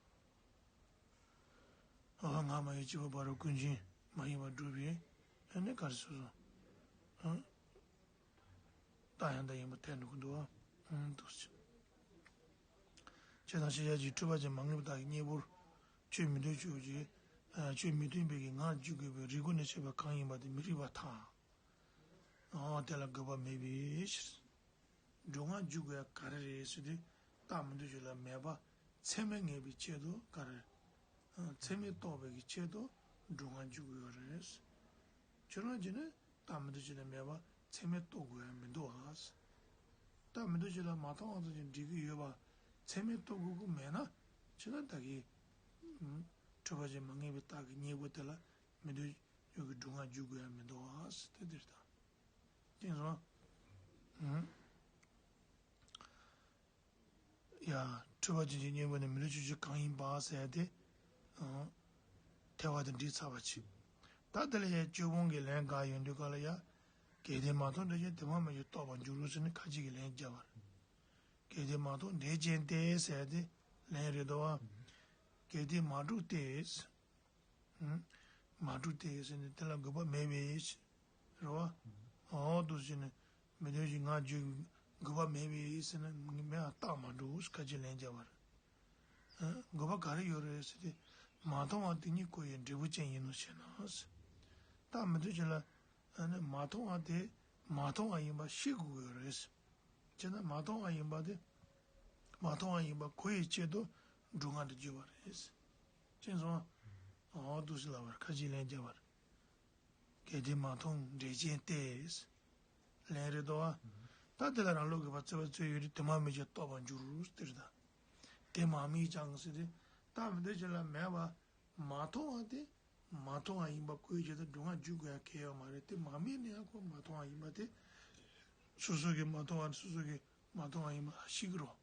ཨོ། ང་མ་ཡིན་གཅིག་པ་བར་པ་ཀུན་མཁྱེན་མ་ཡིན་པར་སྒྲུབ་པའི་ཨ་ནི་ག་རེ་སོ་སོ། ཨང་། རྟགས་ཡང་དག་ཡིན་པར་ཐལ་འགྲོ་གི་འདུག་ཨ། ཨང་། འདུག་སེ། བྱས་ཙང་ཤེས་བྱ་གཅིག་འཁྲུལ་པ་ཅན་མ་ངེས་པའི་རྟགས་ཀྱི་གཉེན་པོར་ཆོས་མི་མཐུན་ཕྱོགས་ཀྱི། ཨ། ཆོས་མི་མཐུན་པའི་གི་ངག་འཇུག་དགོས་པའི་རིགས་སྒོ་ནས་བཤད་པ་གང་ཡིན་པ་དེ་མི་རིགས་པར་ཐལ། ཨོ། དེ་ལ་དགོས་པ་མེད་པའི་ཕྱིར། སྒྲུབ་ངག་འཇུག་དགོས་ཡ་ག་རེ་རེད་ཟེར་དུས། རྟགས་མི་མཐུན་ཕྱོགས་ལ་མེད་པ་ཚད་མས་ངེས་པའི་ཆེད་དུ་ག་རེ། ཨ། ཚད་མས་རྟོགས་པའི་གི་ཆེད་དུ་སྒྲུབ་ངག་འཇུག་དགོས་ཡ་རེད། ཁྱོད་རང་གིས་ནི་རྟགས་མི་མཐུན་ཕྱོགས་ལ་མེད་པ་ཚད་མས་རྟོགས་དགོས་ཡ་མི་འདུག་ཨ། རྟགས་མི་མཐུན་ཕྱོགས་ལ་མ་མཐོང་བ་ཙམ་གྱིས་འགྲིག་གི་ཡོད་པ་ཚད་མས་རྟོགས་དགོས་ཀྱི་མེད་ན། བྱས་ཙང་ད་གི། ཨང་། འཁྲུལ་པ་ཅན་མ་ངེས་པའི་རྟགས་ཀྱི་གཉེན་པོ་དེ་ལ་མི་མཐུན་ཕྱོགས་ཀྱི་སྒྲུབ་ངག་འཇུག་དགོས་ཡ་མི་འདུག་ཨ། དེ་འདིར་ད། དེ་སོང་། ཨང་། ཡ། འཁྲུལ་པ་ཅན་གྱི་གཉེན་པོ་ནི་མི་མཐུན་ཕྱོགས་ཆོས་གང་ཡིན་པ་ཟེར་ཏེ། ཨང་། ཐལ་བ་དེ་འགྲིག་ཚར་བ་ཅིག་ད་དེ་ལ་ཡ་སྤྱོད་སྤོང་གི་ལན་འགའ་ཡོང་དུས་སྐབས་ལ་ཡ། གལ་ཏེ་མ་མཐོང་འགྲེལ་ཅན་དེ་མ་མིན་ཞིང་རྟོགས་པར་འགྱུར་རོ་ཟེར་ནས་ཁ་ཅིག་གིས་ལན་བརྒྱབ་པ་རེད། གལ་ཏེ་མ་མཐོང་འགྲེལ་ཅན་ཏེ་ཟེར་ཏེ་ལན་རེད་དོ། གལ་ཏེ་མ་གྲུབ་སྟེ། ཨང་། མ་གྲུབ་སྟེ་ཟེར་ནས་དེ་ལ་དགོས་པ་མེད་པའི་ཕྱིར། རེད་བ། ཨོ་འདུག་ཟེར་ནས་མི་མཐུན་ཕྱོགས་ངག་འཇུག་དགོས་པ་མེད་པའི་ཕྱིར་ཟེར་ན་མེད་པ་རྟགས་མ་གྲུབ་ཁ་ཅིག་ལན་བརྒྱབ་པ་རེད། ཨ། དགོས་པ་ག་རེ་ཡོད་རེད་ཟེར་ཏེ། མ་མཐོང་བ་དེ་ཉིད་ཁོ་ཡི་འབྲས་བུ་ཅན་ཡིན་ནོ་ཞེ་ན། རྟགས་མི་མཐུན་ཕྱོགས་ལ། ཨ་ནི་མ་མཐོང་བ་དེ་མ་མཐོང་བ་ཡིན་པ་ཤེས་དགོས་ཀྱི་ཡོད་རེད། བྱས་ན་མ་མཐོང་བ་ཡིན་པ་དེ། མ་མཐོང་བ་ཡིན་པ་ཁོ་ཡི་ཆེད་དུ་སྒྲུབ་ངག་ཏུ་བརྗོད་པ་རེད། ཅེས་སོ། ཨོ་འདུག་སེ་ལབ་པར་ཁ་ཅིག་ལན་བརྒྱབ་པར། གལ་ཏེ་མ་མཐོང་འགྲེལ་ཅན་ཏེ། ལན་རེད་དོ། ད་དེ་ལ་རང་ལུགས་ཀྱི་བ་རྩོད་པ་རྩོད་ཡོད་དུས་དེ་མ་དམིགས་ཀྱང་རྟོགས་པར་འགྱུར་ཟེར་ད། དེ་མ་དམིགས་ཀྱང་ཟེར་ཏེ། རྟགས་མི་མཐུན་ཕྱོགས་ལ་མེད་པ། མ་མཐོང་བ་དེ་མ་མཐོང་བ་ཡིན་པ་ཁོའི་ཆེད་དུ་སྒྲུབ་ངག་འཇུག་དགོས་ཡ་གལ་ཡོད་མ་རེད། དེ་མ་དམིགས་ནས་ཡང་ཁོ་མ་མཐོང་བ་ཡིན་པ་དེ། སོ་སོ་གིས་མ་མཐོང་བ་ནི་སོ་སོ་གིས་མ་མཐོང་བ་ཡིན་པ་ཤེས་ཀྱི་རེད།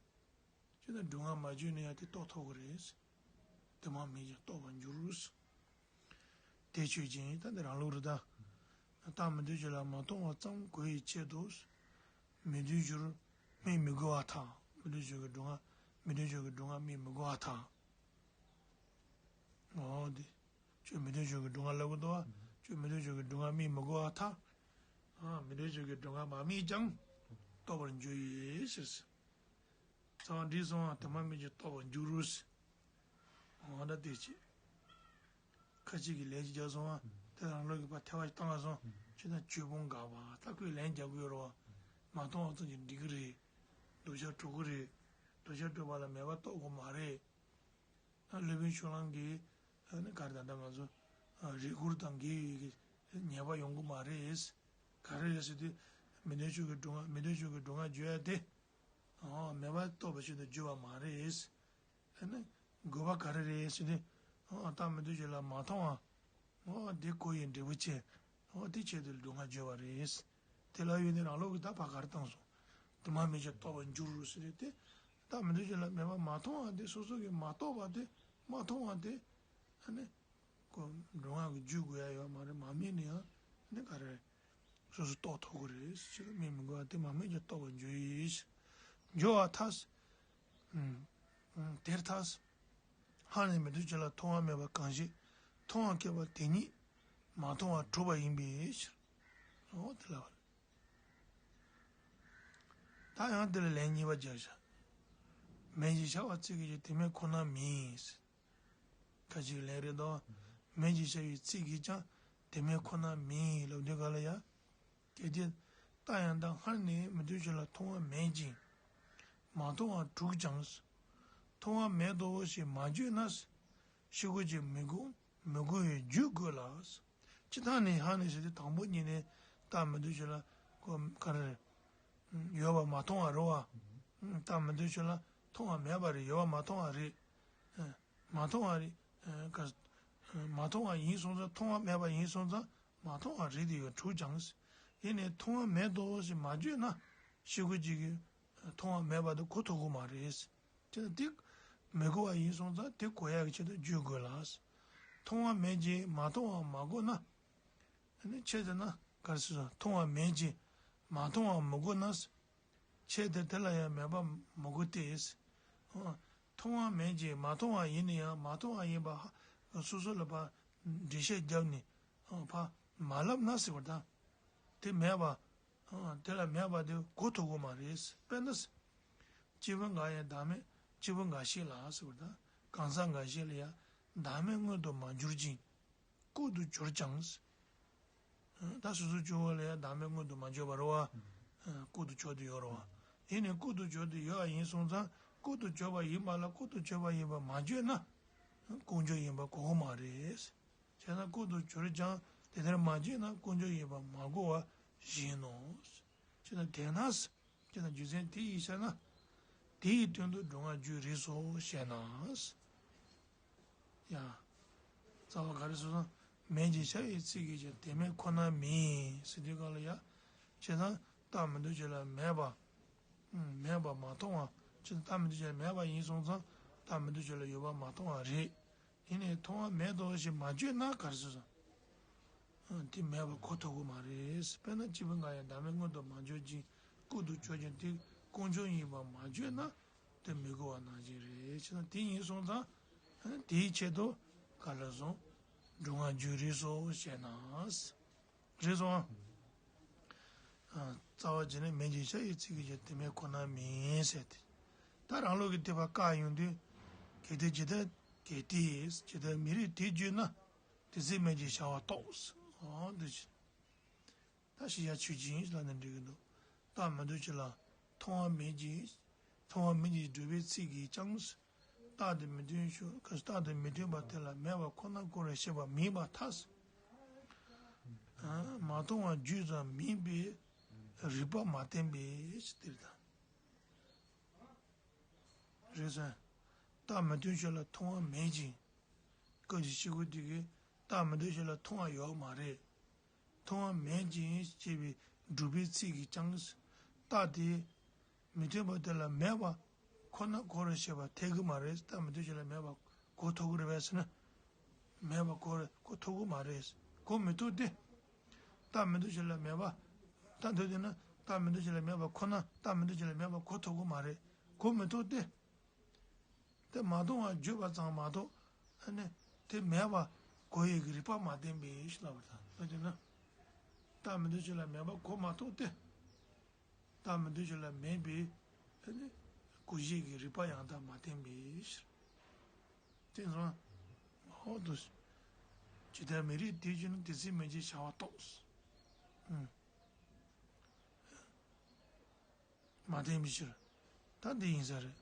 བྱས་ཙང་སྒྲུབ་ངག་མ་བརྗོད་ནས་ཡང་དེ་རྟོགས་ཐུབ་ཀྱི་རེད། དེ་མ་དམིགས་ཀྱང་རྟོགས་པར་འགྱུར། དེ་ཆོས་ཅན། ད་འདི་རང་ལུགས་རེད་ད། རྟགས་མི་མཐུན་ཕྱོགས་ལ་མ་མཐོང་བ་ཙམ་གོ་བའི་ཆེད་དུ། མི་མཐུན་ཕྱོགས་དམིགས་མི་དགོས་པར་ཐལ། མི་མཐུན་ཕྱོགས་ཀྱི་སྒྲུབ་ངག་མི་མཐུན་ཕྱོགས་ཀྱི་སྒྲུབ་ངག་དམིགས་མི་དགོས་པར་ཐལ། འོ་དེ། ཁྱོད་མི་མཐུན་ཕྱོགས་ཀྱི་སྒྲུབ་ངག་ལབ་ཀྱི་འདུག་བ། ཁྱོད་མི་མཐུན་ཕྱོགས་ཀྱི་སྒྲུབ་ངག་དམིགས་མི་དགོས་པར་ཐལ། ཨ། མི་མཐུན་ཕྱོགས་ཀྱི་སྒྲུབ་ངག་མ་དམིགས་ཀྱང་རྟོགས་པར་འགྱུར་ཡི་ཟེར། རྩ་བ་འགྲིག་སོང་བ། དེ་མ་དམིགས་ཀྱང་རྟོགས་པར་འགྱུར་རོ་ཟེར། འོ་ན་དེ་ཅི། ཁ་ཅིག་གིས་ལན་ཅིག་བརྒྱབ་སོང་བ། དེ་རང་ལུགས་ཀྱི་བ་ཐལ་བ་ཞིག་བཏང་བ་སོང་། ཅི་ན་སྤྱོད་སྤོང་དགག་པ་ད་ཁོས་ལན་རྒྱག་གི་ཡོད་རེད་བ། མ་མཐོང་བ་ཙམ་གྱིས་འགྲིག་གི་རེད། གདུལ་བྱ་གྲུབ་ཀྱི་རེད། གདུལ་བྱ་གྲུབ་པ་ལ་མེད་པ་རྟོགས་དགོས་མ་རེད། ཨ། སློབ་དཔོན་ཕྱོགས་གླང་གིས། ཨ་ནི་ག་རེ་ད་ལྟ་ང་ཚོ། ཨ། རེ་སྐུལ་དང་འགལ་བའི་གི་ཉེས་པ་ཡོང་གི་མ་རེད། ག་རེ་རེད་ཟེར་དུས། མི་མཐུན་ཕྱོགས་ཀྱི་སྒྲུབ་ངག་མི་མཐུན་ཕྱོགས་ཀྱི་སྒྲུབ་ངག་བརྗོད་ཡ་དེ། ཨ། མེད་པ་རྟོགས་པའི་ཆེད་དུ་བརྗོད་པ་མ་རེད། ཨ་ནི་དགོས་པ་ག་རེ་རེད་ཟེར་དུས། ཨ། རྟགས་མི་མཐུན་ཕྱོགས་ལ་མ་མཐོང་བ། འོ་དེ་ཁོ་ཡི་འབྲས་བུ་ཅན། འོ་དེ་ཆེད་དུ་སྒྲུབ་ངག་བརྗོད་པ་རེད། དེ་ལ་ཡོད་ནི་རང་ལུགས་ཀྱི་ད་བ་ག་རེ་བཏང་སོང་། དེ་མ་དམིགས་ཀྱང་རྟོགས་པར་འགྱུར་རོ་ཟེར་རེད་དེ། རྟགས་མི་མཐུན་ཕྱོགས་ལ་མེད་པ་མ་མཐོང་བ་དེ་སོ་སོ་གིས་མ་རྟོགས་པ་དེ་མ་མཐོང་བ་དེ། ཨ་ནི། ཁོ་སྒྲུབ་ངག་གི་བརྗོད་དགོས་ཡ་ཡོད་མ་རེད། མ་དམིགས་ནས་ཡང་ནི་ག་རེ། སོ་སོ་རྟོགས་ཐུབ་ཀྱི་རེད། ཕྱིར་དམིགས་མི་དགོས་པ་དེ་མ་དམིགས་ཀྱང་རྟོགས་པར་འགྱུར་ཡི། འགྱུར་བར་ཐལ། ཨུམ། ཨུམ། དེར་ཐལ། སྔར་ནས་མི་མཐུན་ཕྱོགས་ལ་མཐོང་བ་མེད་པ་གང་ཞིག་མཐོང་བ་སྐྱེས་པ་དེ་ཉིད་མ་མཐོང་བར་གྲུབ་པ་ཡིན་པའི་ཕྱིར། འོ་དེ་ལ་བ་ལ། ད་ཡང་དེ་ལ་ལན་གཉིས་པ་སྦྱར་བཞག་མེད་ཅེས་བྱ་བ་ཚིག་གིས་ཀྱང་དེ་མེད་ཁོ་ན་མིན། ཁ་ཅིག་ལན་རེ་དང་། མེད་ཅེས་བྱ་བའི་ཚིག་གིས་ཀྱང་དེ་མེད་ཁོ་ན་མིན་ལབ་དུས་ག་ལ་ཡ། གལ་ཏེ་རྟགས་ཡང་དག་སྔར་ནས་མི་མཐུན་ཕྱོགས་ལ་མཐོང་བ་མེད་ཅིང་། མ་མཐོང་བར་གྲུབ་ཀྱང་། མཐོང་བ་མེད་དོ་ཞེས་མ་བརྗོད་ན། ཤེས་དགོས་ཀྱི་མི་དགོས་མི་དགོས་པས་བརྗོད་དགོས་ལ། སྤྱིར་བཏང་ནས་ཧ་ནས་ཟེར་དུས་དང་པོ་ཉིད་ནས་རྟགས་མི་མཐུན་ཕྱོགས་ལ་གོ་ག་རེ་རེད། ཡོད་པ་མ་མཐོང་བ་རེད་བ། རྟགས་མི་མཐུན་ཕྱོགས་ལ་མཐོང་བ་མེད་པ་རེད། ཡོད་པ་མ་མཐོང་བ་རེད། མ་མཐོང་བ་རེད། ག་མ་མཐོང་བ་ཡིན་སོང་ཙང་མཐོང་བ་མེད་པ་ཡིན་སོང་ཙང་མ་མཐོང་བ་རེད་དེ་ཡོད་གྲུབ་ཀྱང་། ཡིན་ནས་མཐོང་བ་མེད་དོ་ཞེས་མ་བརྗོད་ན་ཤེས་དགོས་ཀྱི་མཐོང་བ་མེད་པ་དེ་གོ་ཐུབ་ཀྱི་མ་རེད། དེ་ལ་དེ་མི་གོ་བ་ཡིན་སོང་ཙང་དེ་གོ་ཡག་གི་ཆེད་དུ་བརྗོད་དགོས་ལ། མཐོང་བ་མེད་ཅིང་མ་མཐོང་བ་མ་གོ་ན། ཨ་ནི་ཆོས་དེ་ན་ག་རེ་ཟེར། མཐོང་བ་མེད་ཅིང་མ་མཐོང་བ་མི་གོ་ན། ཆོས་དེ་དེ་ལ་ཡང་མེད་པ་མི་གོ་སྟེ། མཐོང་བ་མེད་ཅིང་མ་མཐོང་བ་ཡིན་ན་ཡང་མ་མཐོང་བ་ཡིན་པ་སོ་སོ་ལ་ཕར་འགྲེལ་བཤད་བརྒྱབ་ནས་ཕར་མ་ལབ་ན་ཟེར་བ་དང་། དེ་མེད་པ། དེ་ལ་མེད་པ་དེ་གོ་ཐུབ་ཀྱི་མ་རེད། དཔེར་ན། སྐྱེས་བུ་འགའ་ཡང་བདག་མེད། སྐྱེས་བུ་འགའ་ཞིག་ལ་ཟེར་བ་དང་། གང་ཟག་འགའ་ཞིག་ལ་ཡང་བདག་མེད་མངོན་དུ་མ་གྱུར་ཅིང་། ལྐོག་ཏུ་གྱུར་ཀྱང་། ད་སོ་སོ་སྐྱེ་བོ་ལ་ཡང་བདག་མེད་མངོན་དུ་མ་གྱུར་པ་རེད་བ། ལྐོག་ཏུ་གྱུར་ཏེ་ཡོད་རེད་བ། ཡིན་ནའི་ལྐོག་ཏུ་གྱུར་ཏེ་ཡོད་པ་ཡིན་སོང་ཙང་། ལྐོག་ཏུ་གྱུར་པ་ཡིན་པ་ལ་ལྐོག་ཏུ་གྱུར་པ་ཡིན་པ་མ་བརྗོད་ན། ལྐོག་གྱུར་ཡིན་པ་གོ་གི་མ་རེད། བྱས་ན་ལྐོག་ཏུ་གྱུར་ཀྱང་དེ་ལྟར་མ་བརྗོད་ན་ལྐོག་གྱུར་ཡིན་པ་མ་གོ་བ་བཞིན་ནོ། བྱས་ན་དེས་ན། བྱས་ན་རྒྱུ་མཚན་དེ་ཡིས་ཤེ་ན། དེ་ཡི་དོན་དུ་སྒྲུབ་ངག་རྒྱུད་རིས་སོ་ཞེ་ན། ཡང་། རྩ་བ་ག་རེ་ཟེར་སོང་། མེད་ཅེས་བྱ་བའི་ཚིག་གིས་ཀྱང་དེ་མེད་ཁོ་ན་མིན་ཟེར་དུས་སྒང་ལ་ཡ། བྱས་ན་རྟགས་མི་འདོད་ཆོས་ལ་མེད་པ། མེད་པ་མ་མཐོང་བ། བྱས་ན་རྟགས་མི་འདོད་ཆོས་ལ་མེད་པ་ཡིན་སོང་ཙང་རྟགས་མི་འདོད་ཆོས་ལ་ཡོད་པ་མ་མཐོང་བ་རེད། ཡིན་ནའི་མཐོང་བ་མེད་དོ་ཞེས་མ་བརྗོད་ན་ག་རེ་ཟེར་སོང་། དེ་མེད་པ་གོ་ཐུབ་ཀྱི་མ་རེད། དཔེར་ན་སྐྱེས་བུ་འགའ་ཡང་བདག་མེད་མངོན་དུ་མ་གྱུར་ཅིང་ལྐོག་ཏུ་གྱུར་ཀྱང་དེ་ལྐོག་གྱུར་ཡིན་པ་མ་བརྗོད་ན་དེ་མི་གོ་བ་ནང་བཞིན་རེད། བྱས་ན་དེ་ཡིན་སོང་ཙང་དེའི་ཆེད་དུ་ག་ལ་སོང་། སྒྲུབ་ངག་རྒྱུད་རིས་སོ་ཞེ་ན། རེད་སོང་། རྩ་བ་བྱས་ན་མེད་ཅེས་བྱ་བའི་ཚིག་གིས་ཀྱང་དེ་མེད་ཁོ་ན་མིན་ཟེར་ཏེ། ད་རང་ལུགས་ཀྱི་དེ་བ་བཀག་ཡོང་དུས། གལ་ཏེ་ཇི་ལྟར་གལ་ཏེ་ཇི་ལྟར་མི་རིགས་དེ་བརྗོད་ན། དེ་ཚེ་མེད་ཅེས་བྱ་བ་རྟོགས། འོ་འདི་བཞིན། ད་ཤེས་བྱ་ཆོས་ཅན་ལབ་ནས་འགྲིག་གི་འདུག་རྟགས་མི་འདོད་ཆོས་ལ་མཐོང་བ་མེད་ཅིང་། མཐོང་བ་མེད་ཅིང་སྒྲུབ་པའི་ཚིག་གིས་ཀྱང་། རྟགས་དེ་མི་མཐུན་ཕྱོགས། རྟགས་དེ་མི་མཐུན་པ་དེ་ལ་མེད་པ་ཁོ་ན་གོ་རུ་བྱེད་པ་མིན་པར་ཐལ། མ་མཐོང་བ་རྒྱུད་ཙམ་མིན་པས་རིགས་པ་མ་བསྟན་པའི་ཕྱིར་ཏེ། རེད་ཟེར། རྟགས་མི་མཐུན་ཕྱོགས་ལ་མཐོང་བ་མེད་ཅིང་། སྐབས་ཀྱི་སྐྱེ་དགུ་དེ་གིས་རྟགས་མི་མཐུན་ཕྱོགས་ལ་མཐོང་བ་ཡོད་མ་རེད། མཐོང་བ་མེད་ཅིང་ཞེས་པའི་སྒྲུབ་པའི་ཚིག་གིས་ཀྱང་། རྟགས་དེ་མི་མཐུན་པ་དེ་ལ་མེད་པ་ཁོ་ན་གོ་རུ་བྱེད་པ་འཐད་ཀྱི་མ་རེད། རྟགས་མི་མཐུན་ཕྱོགས་ལ་མེད་པ་གོ་ཐུབ་ཀྱི་རེད་པས་ཟེར་ན། མེད་པ་གོ་རུ་གོ་ཐུབ་ཀྱི་མ་རེད། གོ་མི་ཐུབ་སྟེ། རྟགས་མི་མཐུན་ཕྱོགས་ལ་མེད་པ། ད་འདོད་དེ་ན་རྟགས་མི་མཐུན་ཕྱོགས་ལ་མེད་པ་ཁོ་ན་རྟགས་མི་མཐུན་ཕྱོགས་ལ་མེད་པ་གོ་ཐུབ་ཀྱི་མ་རེད། གོ་མི་ཐུབ་སྟེ། དེ་མ་མཐོང་བ་བརྗོད་པ་ཙམ་མ་གཏོགས། ཨ་ནི་དེ་མེད་པ་གོ་ཡས་ཀྱི་རིགས་པ་མ་བསྟན་པའི་ཕྱིར་ལབ་པ་དང་། ད་དེ་ན་རྟགས་མི་མཐུན་ཕྱོགས་ལ་མེད་པ་གོ་མ་ཐུབ་སྟེ། རྟགས་མི་མཐུན་ཕྱོགས་ལ་མེད་པའི་ཨ་ནི་གོ་བྱེད་ཀྱི་རིགས་པ་ཡང་དག་མ་བསྟན་པའི་ཕྱིར། དེ་ཚོ་ཧོ་དུ་ཇི་ལྟར་མི་རིགས་དེ་བརྗོད་ན་དེ་ཚེ་མེད་ཅེས་བྱ་བ་རྟོགས། ཨུམ། མ་བསྟན་པའི་ཕྱིར། ད་འདི་ཡིན་ས་རེད།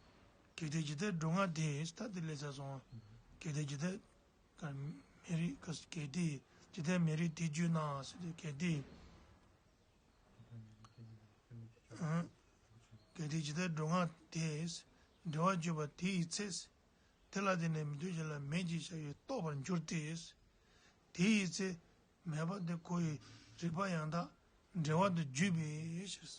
གལ་ཏེ་ཇི་ལྟར་སྒྲུབ་ངག་དེས། ད་འདི་ལས་ཚར་སོང་། གལ་ཏེ་ཇི་ལྟར་ག་མི་རིགས་ག་གལ་ཏེ་ཇི་ལྟར་མི་རིགས་དེ་བརྗོད་ན་ཟེར་དུས་གལ་ཏེ། ཨང་། གལ་ཏེ་ཇི་ལྟར་སྒྲུབ་ངག་དེས། འབྲེལ་བ་བརྗོད་པ་དེ་ཡི་ཚེ། དེ་ལ་བརྟེན་ནས་མི་མཐུན་ཕྱོགས་ལ་མེད་ཅེས་བྱ་བའི་རྟོགས་པར་འགྱུར་ཏེ། དེ་ཡི་ཚེ། མེད་པ་དེ་གོ་ཡི་རིགས་པ་ཡང་དག་འབྲེལ་བ་དུ་བརྗོད་པའི་ཕྱིར།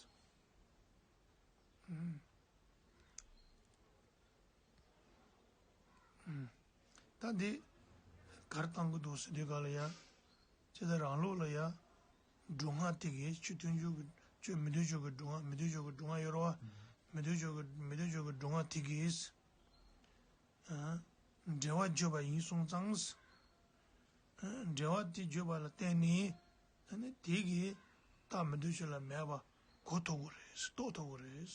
ད་འདི་གར་བཏང་གི་འདུག་ཟེར་དུས་ག་ལ་ཡ། ཇི་ལྟར་རང་ལུགས་ལ་ཡ། སྒྲུབ་ངག་དེ་གིས་ཆོས་མཐུན་ཕྱོགས་ཀྱི་ཆོས་མི་མཐུན་ཕྱོགས་ཀྱི་སྒྲུབ་ངག་མི་མཐུན་ཕྱོགས་ཀྱི་སྒྲུབ་ངག་ཡོད་རེད་བ། མི་མཐུན་ཕྱོགས་ཀྱི་མི་མཐུན་ཕྱོགས་ཀྱི་སྒྲུབ་ངག་དེ་གིས། འབྲེལ་བ་བརྗོད་པ་ཡིན་སོང་ཙང་། འབྲེལ་བ་དེ་བརྗོད་པ་ལ་བརྟེན་ནས། ཨ་ནི་དེ་གིས་རྟགས་མི་མཐུན་ཕྱོགས་ལ་མེད་པ་གོ་ཐུབ་ཀྱི་རེད། རྟོགས་ཐུབ་ཀྱི་རེད།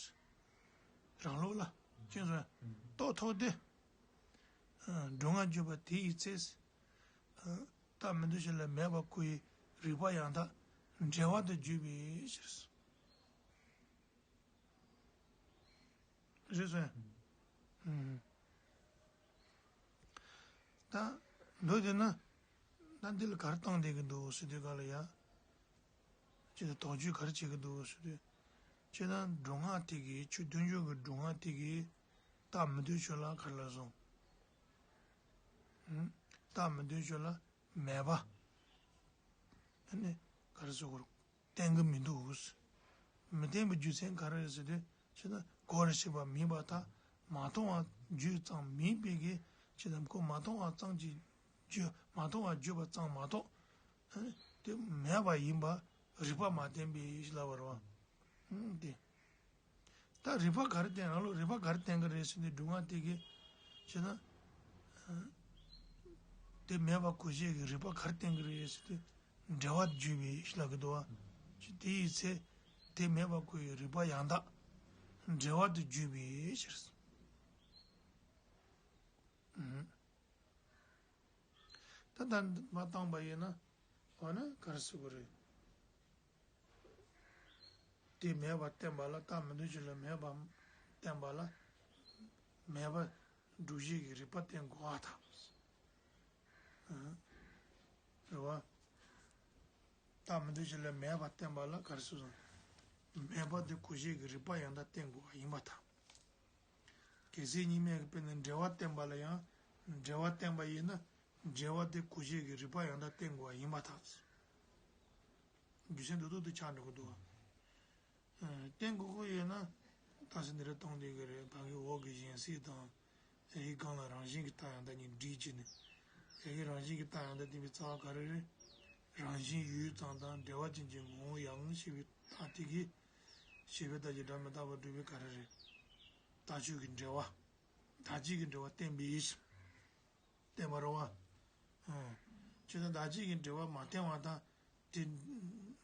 རང་ལུགས་ལ་ཁྱོད་ཚོས་རྟོགས་ཐུབ་སྟེ། སྒྲུབ་ངག་བརྗོད་པ་དེ་ཡི་ཚེ། རྟགས་མི་མཐུན་ཕྱོགས་ལ་མེད་པ་གོ་ཡི་རིགས་པ་ཡང་དག་འབྲེལ་བ་དུ་བརྗོད་པའི་ཕྱིར། རེད་སོང་། ཨུམ། ད་མདོ་དེ་ན་ད་འདི་ལ་གར་བཏང་བསྡད་ཀྱི་འདུག་ཟེར་དུས་ག་ལ་ཡ། ཅི་ལྟར་དོགས་གཅོད་ག་རེ་བྱེད་ཀྱི་འདུག་ཟེར་དུས། ཅི་ལྟར་སྒྲུབ་ངག་དེ་གིས་ཆོས་མཐུན་ཕྱོགས་ཀྱི་སྒྲུབ་ངག་དེ་གིས་རྟགས་མི་མཐུན་ཕྱོགས་ལ་ག་རེ་ལབ་སོང་། ཨུམ། རྟགས་མི་མཐུན་ཕྱོགས་ལ་མེད་པ། ཨ་ནི་ག་རེ་ཟེར་དགོས་རེད། བསྟན་གྱི་མི་འདུག་མི་བསྟན་པའི་རྒྱུ་མཚན་ག་རེ་རེད་ཟེར་དུས། ཕྱི་ན་གོ་རུ་ཤེས་པ་མིན་པར་ཐལ། མ་མཐོང་བ་རྒྱུད་ཙམ་མིན་པའི་གི་ཕྱི་ན་གོ་མ་མཐོང་བ་ཙམ་གྱི་ བརྗོད་མ་མཐོང་བ་བརྗོད་པ་ཙམ་མ་གཏོགས། ཨ་ནི་དེ་མེད་པ་ཡིན་པ་རིགས་པ་མ་བསྟན་པའི་ལབ་པ་རེད་བ། ཨ་ནི་དེ། ད་རིགས་པ་ག་རེ་བསྟན། རང་ལུགས་རིགས་པ་ག་རེ་བསྟན་གྱི་རེད་ཟེར་ཏེ། སྒྲུབ་ངག་དེ་གིས་བྱས་ན། དེ་མེད་པ་གོ་ཤེས་ཀྱི་རིགས་པ་ག་རེ་བསྟན་གྱི་རེད་ཟེར་ཏེ། འབྲེལ་བ་བརྗོད་པའི་ལབ་ཀྱི་འདུག་བ། དེ་ཡི་ཚེ་དེ་མེད་པ་གོ་བའི་རིགས་པ་ཡང་དག་འབྲེལ་བ་དུ་བརྗོད་པའི་ཕྱིར། ཨུམ། ད་ལྟ་མ་བཏང་པ་ཡིན་ན། འོ་ན་ག་རེ་ཟེར་དགོས་རེད། དེ་མེད་པ་བསྟན་པ་ལ། རྟགས་མི་འདུ་བྱེད་ལ་མེད་པ་བསྟན་པ་ལ། མེད་པ་སྒྲུབ་བྱེད་ཀྱི་རིགས་པ་བསྟན་དགོས་པ་དང་། ཨ། རེད་བ། རྟགས་མི་འདུ་བྱེད་ལ་མེད་པ་བསྟན་པ་ལ་ག་རེ་ཟེར་སོང་། མེད་པ་དེ་གོ་བྱེད་ཀྱི་རིགས་པ་ཡང་དག་བསྟན་དགོས་པ་ཡིན་པར་ཐལ། གལ་སྲིད་གཉིས་མེད་ཀྱི་དཔེར་ན་འབྲེལ་བ་བསྟན་པ་ལ་ཡང་། འབྲེལ་བ་བསྟན་པ་ཡིན་ན་འབྲེལ་བ་དེ་གོ་བྱེད་ཀྱི་རིགས་པ་ཡང་དག་བསྟན་དགོས་པ་ཡིན་པར་ཐལ། རྒྱུ་མཚན་འདི་ཐོག་ཏུ་ཆགས་འགྲོ་གི་འདུག་བ། ཨ། བསྟན་དགོས་ཀྱི་ཡོད་ན། ད་ཟེར་འདི་རེ་གཏོང་བསྡད་ཀྱི་རེད། ཕ་གི་འོག་གི་གཞན་སེལ་དང་། ཡ་གི་སྒང་ལ་རང་བཞིན་གྱི་རྟགས་ཡང་དག་གཉིས་སྒྲིག་བྱས་ནས། ཡ་གི་རང་བཞིན་གྱི་རྟགས་ཡང་དག་བསྟན་པའི་རྩ་བ་ག་རེ་རེད། རང་བཞིན་ཡུལ་ཙམ་དང་འབྲེལ་བ་ཅན་གྱི་ངོ་བོ་ཡང་ཞེས་པའི་རྟགས་དེ་གིས། ཞེས་པའི་རྟགས་ཀྱིས་སྒྲ་མི་རྟག་པར་སྒྲུབ་པའི་ག་རེ་རེད། རྟགས་ཆོས་ཀྱི་འབྲེལ་བ། བདག་གཅིག་གི་འབྲེལ་བ་བསྟན་པའི་ཕྱིར། བསྟན་པ་རེད་བ། ཨང་། བྱས་ཙང་བདག་གཅིག་གི་འབྲེལ་བ་མ་བསྟན་པ་དང་།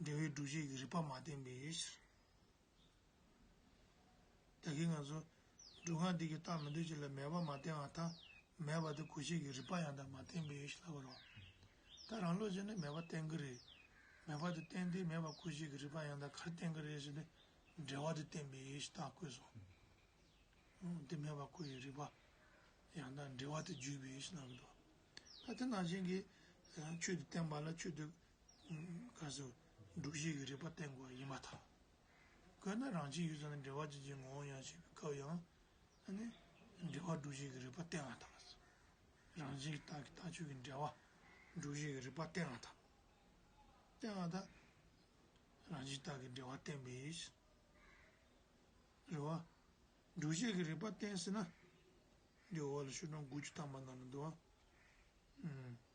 དེ་འབྲེལ་བའི་སྒྲུབ་བྱེད་ཀྱི་རིགས་པ་མ་བསྟན་པའི་ཕྱིར། ད་གིན་ང་ཚོ་སྒྲུབ་ངག་འདི་གི་རྟགས་མི་འདུ་བྱེད་ལ་མེད་པ་མ་བསྟན་པར་ཐལ། མེད་པ་དེ་གོ་བྱེད་ཀྱི་རིགས་པ་ཡང་དག་མ་བསྟན་པའི་ཕྱིར་ལབ་པ་རེད་བ། ད་རང་ལུགས་བྱས་ན་མེད་པ་བསྟན་གྱི་རེད། མེད་པ་དེ་བསྟན་ཏེ་མེད་པ་གོ་བྱེད་ཀྱི་རིགས་པ་ཡང་དག་ག་རེ་བསྟན་གྱི་རེད་ཟེར་ན། འབྲེལ་བ་དེ་བསྟན་པའི་ཕྱིར་རྟགས་བཀོད་སོང་། དེ་མེད་པ་གོ་བའི་རིགས་པ་ཡང་དག་འབྲེལ་བ་དེ་བརྗོད་པའི་ཕྱིར་ལབ་ཀྱི་འདུག་ད་དེ་ནང་བཞིན་གྱི་ཆོས་དེ་བསྟན་པ་ལ་ཆོས་དེ་ག་ཟེར། སྒྲུབ་བྱེད་ཀྱི་རིགས་པ་བསྟན་དགོས་པ་ཡིན་པར་ཐལ། དཔེར་ན་རང་བཞིན་ཡུལ་ཙམ་ལ་འབྲེལ་བ་ཅན་གྱི་ངོ་བོ་ཡང་ཞེས་པའི་སྐབས་ཡང་། ཨ་ནི་འབྲེལ་བ་སྒྲུབ་བྱེད་ཀྱི་རིགས་པ་བསྟན་པར་ཐལ། རང་བཞིན་གྱི་རྟགས་ཀྱི་རྟགས་ཆོས་ཀྱི་འབྲེལ་བ་སྒྲུབ་བྱེད་ཀྱི་རིགས་པ་བསྟན་པར་ཐལ། བསྟན་པར་ཐལ། རང་བཞིན་རྟགས་ཀྱི་འབྲེལ་བ་བསྟན་པའི་རེད་བ། སྒྲུབ་བྱེད་ཀྱི་རིགས་པ་བསྟན་ཟེར་ན། འདི་འོག་ལ་ཤོག་གྲངས་དགུ་བཅུ་ཐམ་པ་ནང་ལ་འདུག་བ། ཨུམ།